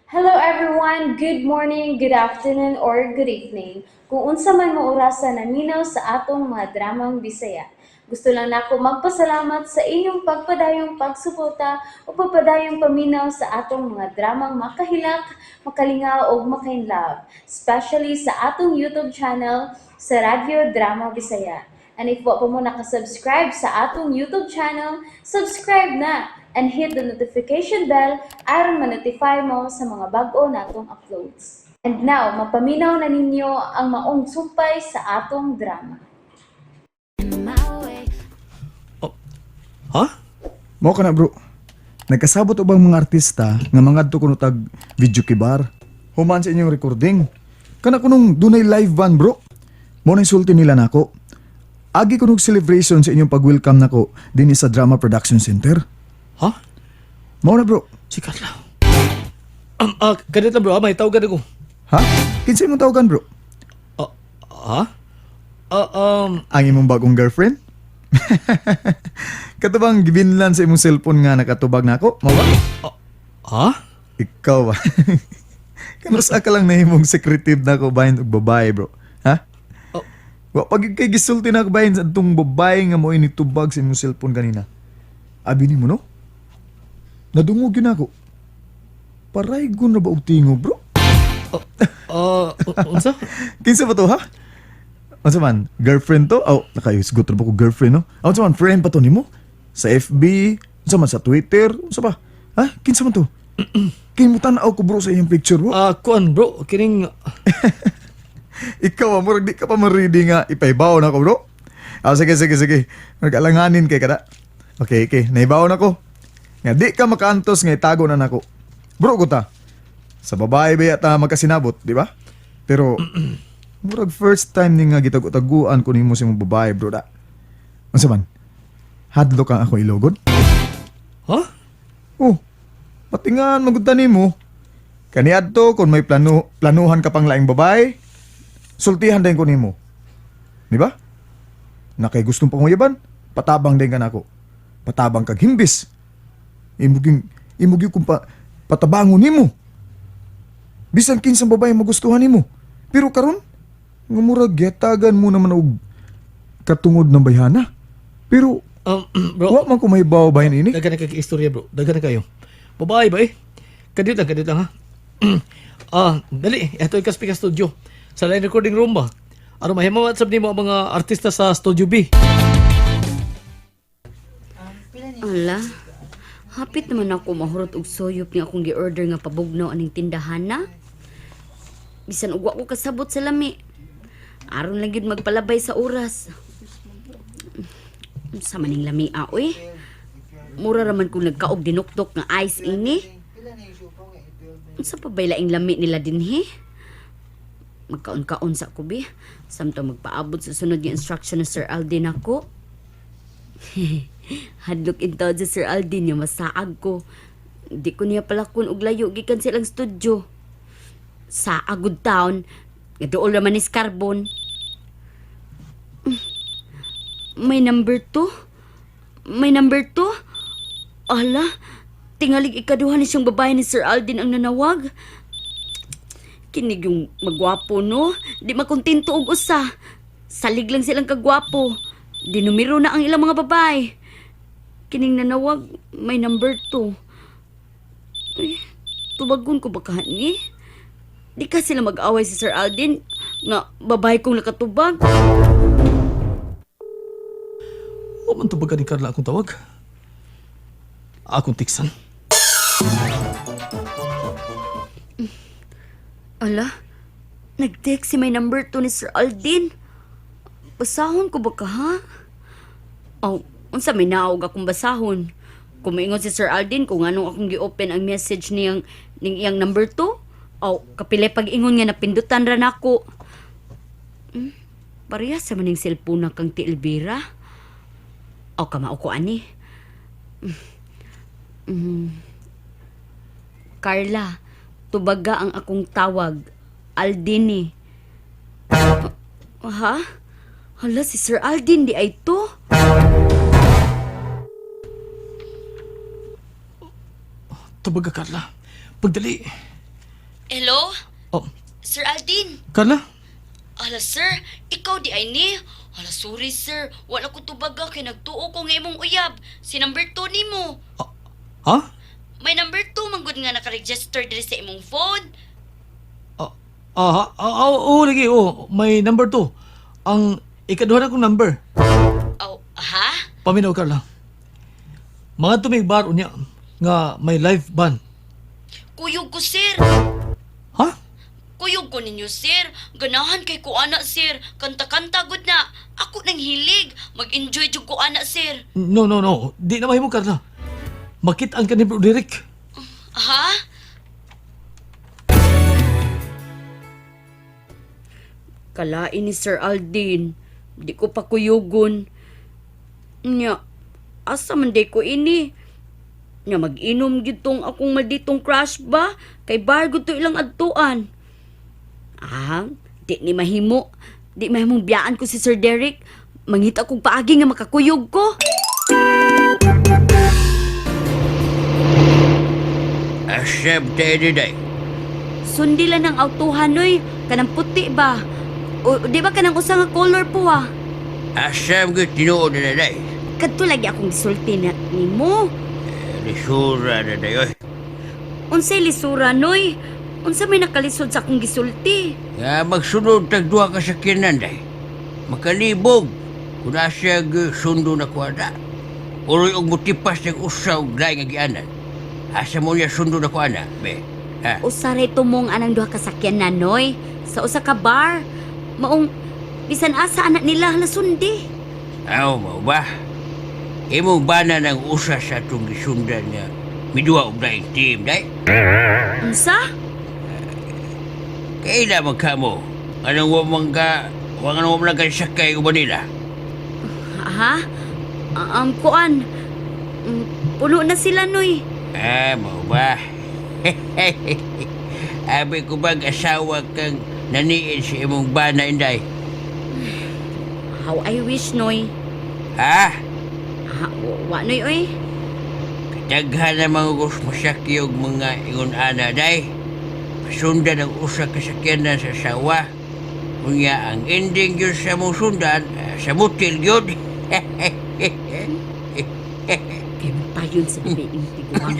Hello everyone! Good morning, good afternoon, or good evening. Kung unsa man mo orasa naminaw sa atong mga dramang Bisaya. Gusto lang nako magpasalamat sa inyong pagpadayong pagsuporta o pagpadayong paminaw sa atong mga dramang makahilak, makalingaw ug makainlove, especially sa atong YouTube channel sa Radyo Drama Bisaya. And if wa pa mo nakasubscribe sa atong YouTube channel, subscribe na and hit the notification bell aron ma-notify mo sa mga bag-o natong uploads. And now, mapaminaw na ninyo ang maong sumpay sa atong drama. Ha? Mao ka na, bro. Nagkasabot og bang mga artista nga mangadto kuno tag video kibar? Human sa inyong recording. Kana kunong dunay live band, bro. Mo na sulti nila nako. Agi kunog celebration sa inyong pag-welcome nako dinhi sa Drama Production Center. Ha? Mao na, bro. Si Carla. Kadit lang, bro, ah, may tawagan ako. Ha? Kinsa imong tawagan, bro? Ah, ha? Ang imong bagong girlfriend? Kato bang gibinlan sa imong cellphone nga nakatubag nako? Mao ba? Ha? Ikaw ba? Kanusa ka lang nahimong secretive na ko bahin og babae, bro. Ha? Oh. Wa pag kay gisulti na ko bahin sa atong babae nga mo initubag sa imong cellphone kanina. Abi nimo, no? Nadungog yun ako. Paray na ba og tingo, bro? Unsa? Kinsa ba to, ha? Unsa man, girlfriend to? Oh, nakayusgot ra ba ko girlfriend, no? Ah, unsa man, friend pa to nimo? Sa FB, unsa man sa Twitter, unsa ba? Ha? Kinsa man to? Kay mo tan-aw ko, bro, sa iyang picture, bro. Kuan, bro, kining Ikaw, ah, murag di ka pa ma-ready nga ipaibaw na ko, bro. Ah, sige, sige, sige. Nag-alanganin kay kada. Okay, okay. Naibaw na ko. Nga di ka makaantos nga itago na nako. Bro, kuta. Sa babae ba yata magkasinabot, di ba? Pero, murag first time ni nga gitago-taguan ko nimo sa imong babae, bro, da. Unsa man? Hadlok ang ako ilogod? Ha? Oh, patingan magud nimo. Kaniadto kung may plano planuhan ka pang laing babae, sultihan din ko nimo. Di ba? Na kay gustong panguyaban, patabang din ka nako. Patabang kag himbis. Imuging imugi kung patabangon nimo. Bisan kinsang babae magustuhan nimo. Pero karon, nga murag giyatagan mo naman og katungod ng bayhana. Pero Bro, wa man ko mahibaw bahin ini. Daghan na kay istorya, bro. Daghan na kayo. Babae ba eh? Kadit lang, kadit lang, ha. Dali, ito yung Kaspika Studio. Sa line recording room ba? Ano, mahimo WhatsApp nimo ang mga artista sa Studio B. Ala, hapit naman ako mahurot og soyop nga akong gi-order nga pabugnaw aning tindahan na. Bisan og wa ko kasabot sa lami. Aron lang gyud magpalabay sa oras. Unsa man ning lami oy? Mura ra man kung nagkaog dinukdok nga ice ini. Unsa pa bay laing lami nila dinhi? Magkaon-kaon sa ko bi. Samtang magpaabot sa sunod nga instruction ni Sir Aldin ako. Hadlok in taon si Sir Aldin niya masaag ko. Di ko niya palakon og layo gikan silang studio. Sa Agud Town, nga dool raman ni Carbon. May number 2? May number 2? Ala, tingalig ikaduha ni siyang babae ni Sir Aldin ang nanawag. Kinig yung magwapo, no? Di makontento og usa. Salig lang silang kagwapo. Di numero na ang ilang mga babae. Kining nanawag, may number 2. Uy, tubagon ko ba ni? Di ka sila mag-away si Sir Aldin nga babae kong nakatubag. Wa man tubagan ni Carla akong tawag. Akong tiksan. Ala, nag-text si may number 2 ni Sir Aldin. Basahon ko ba ka, ha? Oh, unsa may naog akong basahon. Kumingon si Sir Aldin kung anong akong gi-open ang message niyang ning iyang number 2. Oh, kapilay pag-ingon nga napindutan ra nako. Pareha sa maning cellphone na kang ti Elvira. O kamao ko ani. Carla, tubaga ang akong tawag. Aldini. Ha? Hala, si Sir Aldin di ay to. Tubag ka, Carla. Pagdali. Hello? Oh, Sir Aldin. Carla? Ala sir, ikaw di ay ni. Ala sorry sir, wala ko tubaga kay nagtuo ko nga imong uyab. Si number 2 nimo. Ha? May number 2 man gud nga nakaregister diri sa imong phone. Ah, ah, ah, oo, lagi, oh, may number 2. Ang ikaduha na kong number. Oh, ha? Paminaw, Carla. Mga tumig bar unya nga may live band. Kuyog ko sir. Ha? Kuyog ko ninyo sir. Ganahan kay ko ana sir. Kanta-kanta gud na. Ako nang hilig. Mag-enjoy jud ko ana sir. No, no, no. Di na mahimo, Carla. Makit-an ka ni Bro Derek. Ha? Kalain ni Sir Aldin. Di ko pa kuyugon. Nya, asa man di ko ini? Nya mag-inom gyud tong akong malditong crush ba? Kay bar gud to ilang adtuan. Ah, di ni mahimo. Di mahimong biyaan ko si Sir Derek. Mangita kong paagi nga makakuyog ko. Accept any day. Sundi lang ng autuhan oy, kanang puti ba? O di ba kanang usa nga color po ah? Accept ko tinuod na day. Kadto lagi akong gisulti na nimo. Lisura na day oy. Unsay lisura noy? Unsa may nakalisod sa akong gisulti? Nga magsunod tag duha ka sakyanan day. Makalibog. Kung nasa sundo na kuana. Uroy og mutipas ng usa og laing nga gianan. Asa mo niya sundo na kuana, be? Ha? Usa ray tumong anang duha ka sakyanan noy sa usa ka bar. Maong bisan asa anak nila nasundi. Aw, mao ba? Imong bana ng usa sa atong gisundan nga miduha og laing team, day. Unsa? Kaila man ka mo? Anong wa man ka, wa nga man ka sakay uban nila? Ha? Kuan. Puno na sila noy. Ah, mao ba? Abi ko bang asawa kang naniin sa imong bana, Inday? How I wish noy. Ha? Ha, wa noy oy. Daghan na mga gus masaki og mga ingon ana, day. Pasundan ang usa ka sakyanan sa asawa. Unya ang ending yun sa mong sundan, sa motel yun. Kay payon sa babaeng tiguang.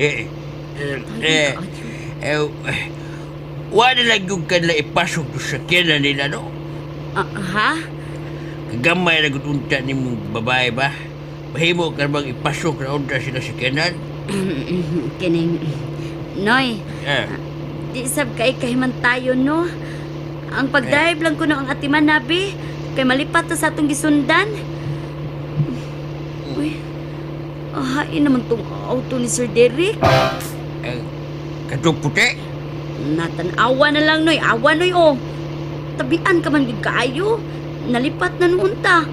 eh, eh, wala lang yung kanila ipasok sa sakyanan nila, no? Ah, ha? Kagamay na gud unta nimong babae ba? Mahimo ka bang ipasok na unta sila sa kanan? Kining Noy, Eh, di sab kay kahiman tayo no. Ang pag-drive lang kuno ang atiman nabi kay malipat ta sa atong gisundan. Uy. Ahain naman tong auto ni Sir Derek. eh, katong puti. Natanawa na lang noy, awa noy oh. Tabian ka man gid kaayo. Nalipat na noon ta.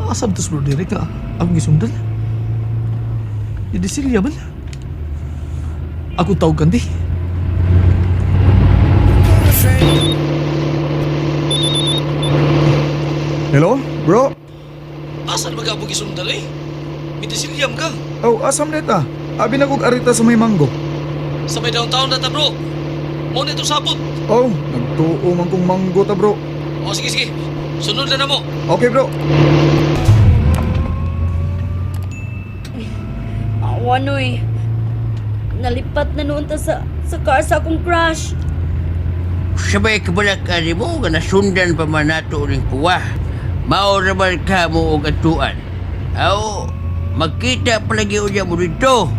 Asam to Bro Derek nga akong gisundan. Idisilia man. Akong tawag kandi. Hello, bro? Asan ba ka akong gisundan eh? Midisiliam ka. Oh, asam neta. Abi na kog arita sa may manggo. Sa may downtown na ta bro. Mo na itong sabot. Oh, nagtuo man kong manggo ta, bro. O sige sige. Sunod na na mo. Okay, bro. Awa noy. Nalipat na noon ta sa car sa akong crush. Sabay kabalak ani mo nga nasundan pa man nato ning puwa. Mao ra man ka mo og atuan. Aw, magkita palagi unya mo dito.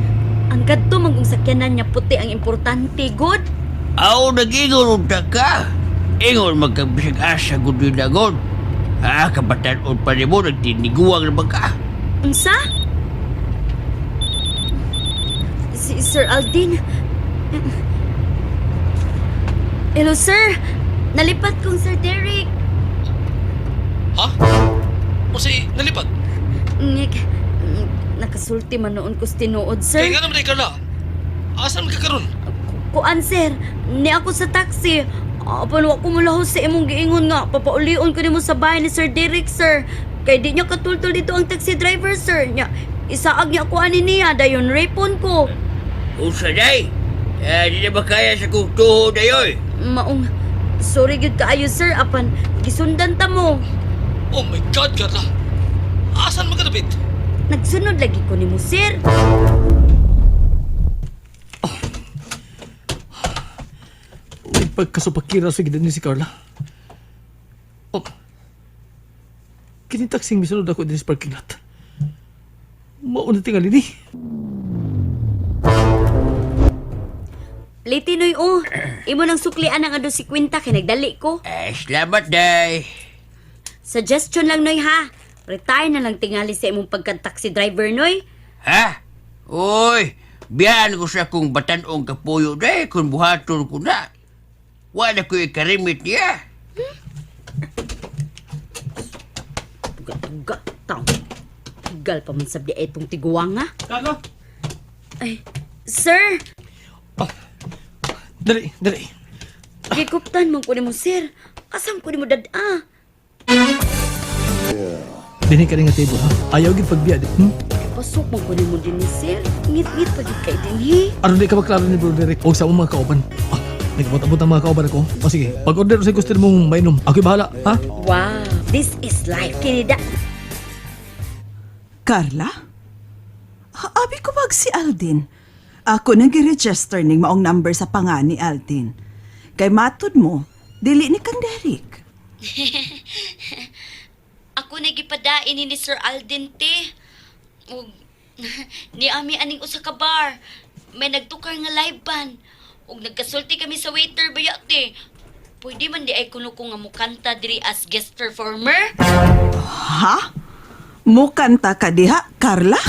Ang kadto manggong sakyanan niya puti ang importante, good. Aw, nag-ingon unta ka. Ingon magkabisag asa gud dagon. Ah, kabatan-on pa nimo nagtiniguang na ba ka? Unsa? Si Sir Aldin. Hello, sir. Nalipat kong Sir Derek. Ha? O say, nalipat. Nick, nakasulti man noon ko sa tinuod, sir. Kaya nga naman eh, Carla. Asan ka karon? Kuan, sir. Ni ako sa taxi. Apan wa ko mulahos sa imong giingon nga papaulion ko nimo sa bahay ni Sir Derek, sir. Kay di niya katultol dito ang taxi driver, sir. Nya, Isaag niya ako ani niya dayon rapon ko. Unsa day? Eh, di na ba kaya sa kong tuho dayoy? Maong sorry gyud kaayo sir apan gisundan ta mo. Oh my God, Carla! Asan mo ka, David? Nagsunod lagi ko nimo sir. Uy, pagkasupakira sa gid ni si Carla. Oh. Kini taxing misunod ako din sa parking lot. Mauna tingali ni. Liti noy oh. Imo nang suklian ang ado si Quinta kay nagdali ko. Eh, salamat day. Suggestion lang noy ha. Retire na lang tingali sa imong pagka-taxi driver noy. Ha? Uy, biyaan ko sa akong batanong kapuyo day kung buhaton ko na. Wala ko ikarimit niya. Tuga-tuga taw. Higal pa man sabdi etong tiguang ha. Carla! Ay, sir, Ah. Dali, dali. gikuptan man ko nimo sir. Asam ko nimo dad-a? Dinhi ka rin nga table, ha? Ayaw gid pagbiya, di. Pasok man ko nimo din ni sir. Ngit-ngit pa gid kay dinhi. Aron di ka maklaro ni Bro Derek o sa among mga kauban. Ah, nagabot-abot ang mga kauban ako. O sige, pag-order sa gusto mong mainom. Ako'y bahala, ha? Wow, this is life. Kini da. Carla? Abi ko bag si Aldin. Ako nang gi-register ning maong number sa panga ni Aldin. Kay matud mo, dili ni kang Derek. Ako na gipadain ni Sir Alden te. Ug ni ami aning usa ka bar. May nagtukar nga live band. Ug nagkasulti kami sa waiter baya te. Pwede man di ay kuno ko nga mukanta diri as guest performer? Ha? Mukanta ka diha, Carla?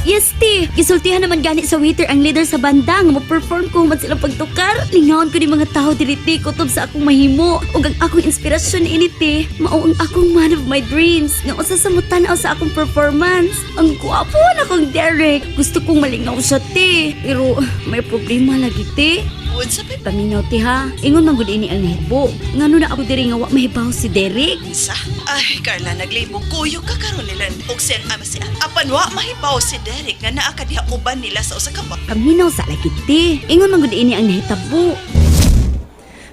Yes, te. Gisultihan naman gani sa waiter ang leader sa banda nga mo-perform ko man sila pagtukar. Lingawon ko ni mga tao diri te kutob sa akong mahimo. Ug ang akong inspirasyon ini te, mao ang akong man of my dreams nga usa sa mutan-aw sa akong performance. Ang gwapo na kong Derek. Gusto kong malingaw siya te. Pero may problema lagi te. Unsa pa Paminaw te ha. Ingon man gud ini ang nahitabo. Ngano na ako diri nga wa mahibaw si Derek? Sa? Ay, Carla, naglibog kuyo ka karon nila. Og siyang ama si Apan wa mahibaw si Derek nga naa ka diha uban nila sa usa ka bar. Paminaw sa lagi te. Ingon man gud ini ang nahitabo.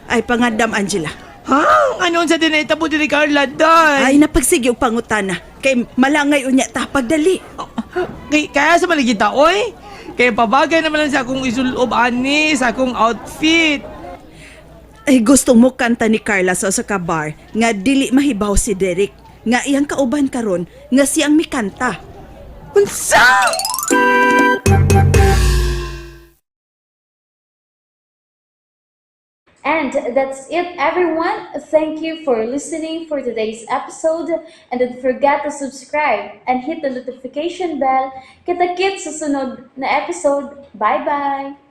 Ay, pangandam, Angela. Ha? Ano sa dinahitabo din ni Carla, day? Ay, napagsige og pangutana. Kay malangay unya ta pagdali. Kay, kaya sa maligita, oy. Kaya pabagay naman lang sa akong isulob ani, sa akong outfit. Ay, gusto mo kanta ni Carla sa usa ka bar nga dili mahibaw si Derek nga iyang kauban karon nga siyang mikanta. Unsa? And that's it, everyone. Thank you for listening for today's episode. And don't forget to subscribe and hit the notification bell. Kita-kits sa sunod na episode. Bye-bye!